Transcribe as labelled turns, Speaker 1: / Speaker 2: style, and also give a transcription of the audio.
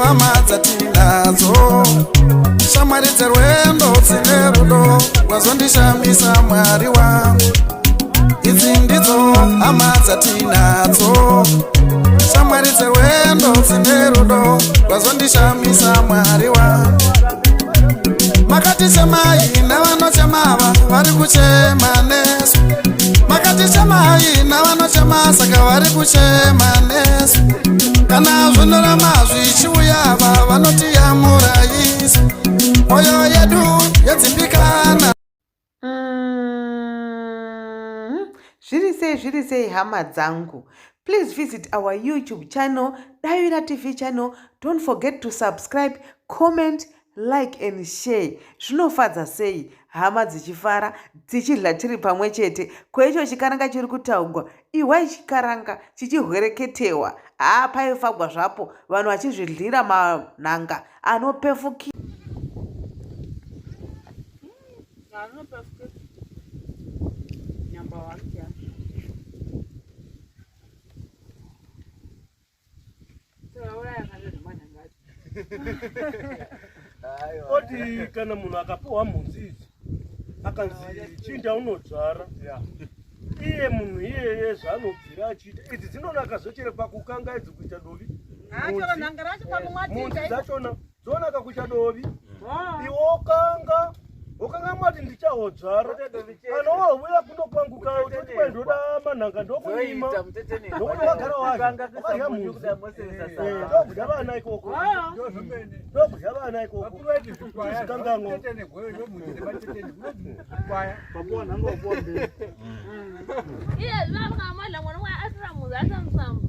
Speaker 1: hama dzatinadzo, shamwari dzerwendo dzine rudo rwazondishamisa Mwari wangu. Idzi ndidzo hama dzatinadzo, shamwari dzerwendo dzine rudo rwazondishamisa Mwari wangu. Makati chemai nevanochemava vari kuchema nesu, makati chemai nevanochema saka vari kuchema nesu. Kana zvinorama zvichiuya va vanotiyamura isu, mwoyo yedu yodzimbikana.
Speaker 2: Zviri sei, zviri sei hama dzangu? Please visit our YouTube channel, Davira TV channel. Don't forget to subscribe, comment, like and share. Zvinofadza sei hama dzichifara dzichidla tiri pamwe chete. Kweicho chikaranga chiri kutaugwa, ihwai chikaranga chichihwereketewa. Haa, paifagwa zvapo, vanhu vachizvidlira manhanga anopefukira.
Speaker 3: Number one, yeah.
Speaker 4: Oti kana munhu akapiwa mhunzi idzi akanzi chinda unodzvara, iye munhu iyeye zvaanobvira achiita, idzi dzinonaka zvochere pakukanga idzi kuita dovi. Mhunzi dzachona dzonaka kuita dovi, iwe wokanga, wokanga mwati ndichahodzvara. Kana wauya kuno kwangu ka utoti kwai ndoda manhanga, ndokunyima nokuti wagara wadya, wakadya mhunzi. Ndokudya vana ikoko, ndokudya vana ikoko, zvikanganwa.
Speaker 3: Iye zvino amukamwadla mwana mwana asira munhu asamusamba.